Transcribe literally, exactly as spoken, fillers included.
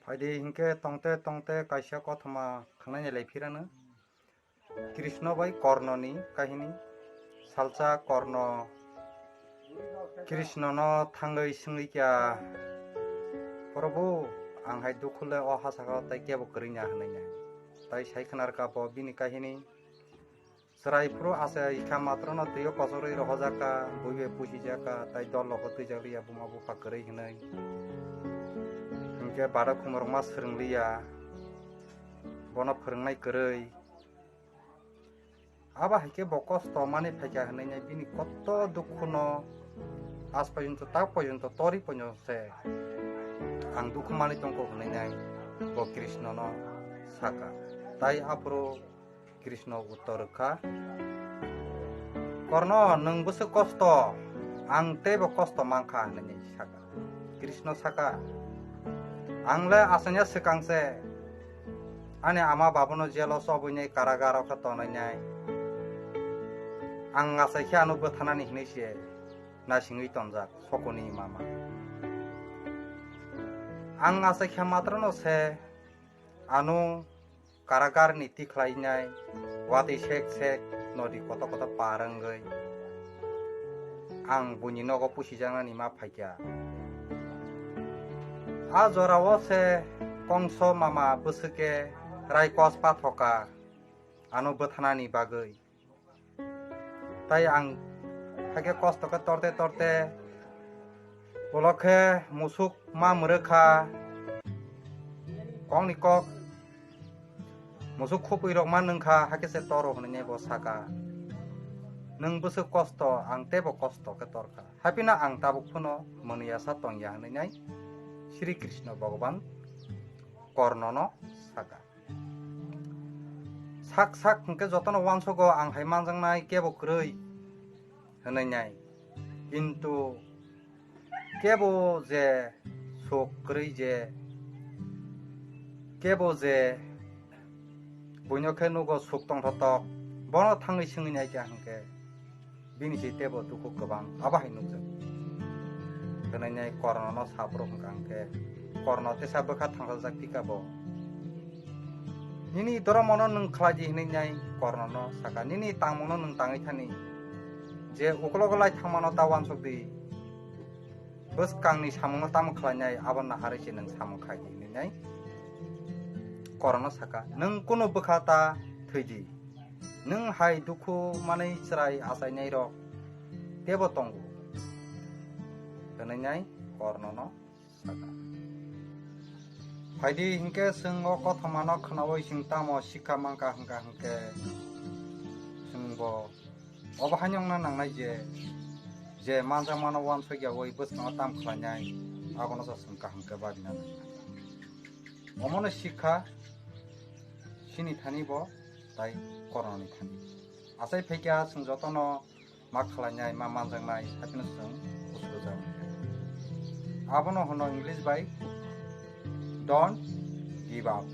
Phaidi hinkhe tongte tongte kaisa kothoma khangnai ni lai phirano. Krishna bai Korno ni kahini. Salsa Korno Krishna no thangwi swngwi kya, "Prabhu, ang hai dukhu le o ha saka o tai kebo kwrwi ya," hwnwi nai. Tai sai khwnar kha bo bini kahini. Chwrai phuru ase ikha matrono twiyo kochorwi rohorjak kha, bui bai pusijak kha, tai dol rokbo twijak liya buma bupha kwrwi hwnwi. Hinkhe bada khumorokma swrwng liya, bono phwrwngnai kwrwi. Abo hai khe bo kosto manwi phaikha hwnwi nai bini koto dukhuno aaj porjonto, tak porjonto, tori porjonto se ang dukhu manwi tongkho hwnwi nai bo Krishna no saka. Tai aphuru Krishna uttor rwkha, "Korno, nwng bwswk kosto, ang teibo kosto mankha," hwnwi saka. Krishna saka, "Ang le aswngya swkang se, ani ama babuno jelo chobwinai karagaro khe tonainai. Ang achaikhe ano bwthanani hinwi se nasingwi tonjak sokoni mama. Ang achaikhe matrono se ano karagarni tikhlainai, watwi sek sek nodi koto koto par wngwi ang buini nogo pusijaknani ma phaikha. A jorao se Kongso mama bwswke raikos pathoka ano bwthanani bagwi. Tai ang hakhe kosto khe torte torte ulo khe musuk ma mwrwkha, kokni kok musuk khupui rok ma nwngkha, hakhe se toro hwnwi bo saka, 'Nwng bwswk kosto, ang teibo kosto khe torkha, haphino ang tabuk phano mwnwi asa tongya,' hwnwi nai Sri Krishna Bhagavan Kornono saka. Sak sak hwnkhe jotono uansugo, ang hai manjaknai kebo kwrwi hwnwi nai. Kintu kebo je suk kwrwi je, kebo je buino khe nugo suk tongthotok, bono thangwi swngwi nai kha hwnkhe, bini se teibo dukhu kwbang, abo hai nukjak. Hwnwi nai Kornono saphuru hwnkha hwnkhe, Korno tesa bwkha thangsajak phikha bo. Nini dhormono nwng khlai di hwnwi nai Kornono saka, nini tangmungno nwng tangwi thani, je uklogo lai thangmano ta uansuk di, bwskangni samungno tamo khlainai abo naharwi se nwng samung khai di hwnwi nai Korno saka, nwng kunu bwkha ta thwi di. Nwng hai dukhu manwi chwrai achainairok teibo tongo, hwnwi nai Kornono saka. Phaidi hinkhe chwng o kothomano khwnawi chwng tamo sikha mankha hwnkha hwnkhe, chwngbo obo haino wngna nangnai je, je manjakmano uansukyawi bwskango tam khlainai, abono se chwng kaham khe babina nangnai. Omono sikha chini thani bo tai Kornoni thani. Achai phaikha chwng jotono ma khlainai, ma manjaknai, haphino chwng kusugo jagwi. Abono hwno English bai "Don't give up."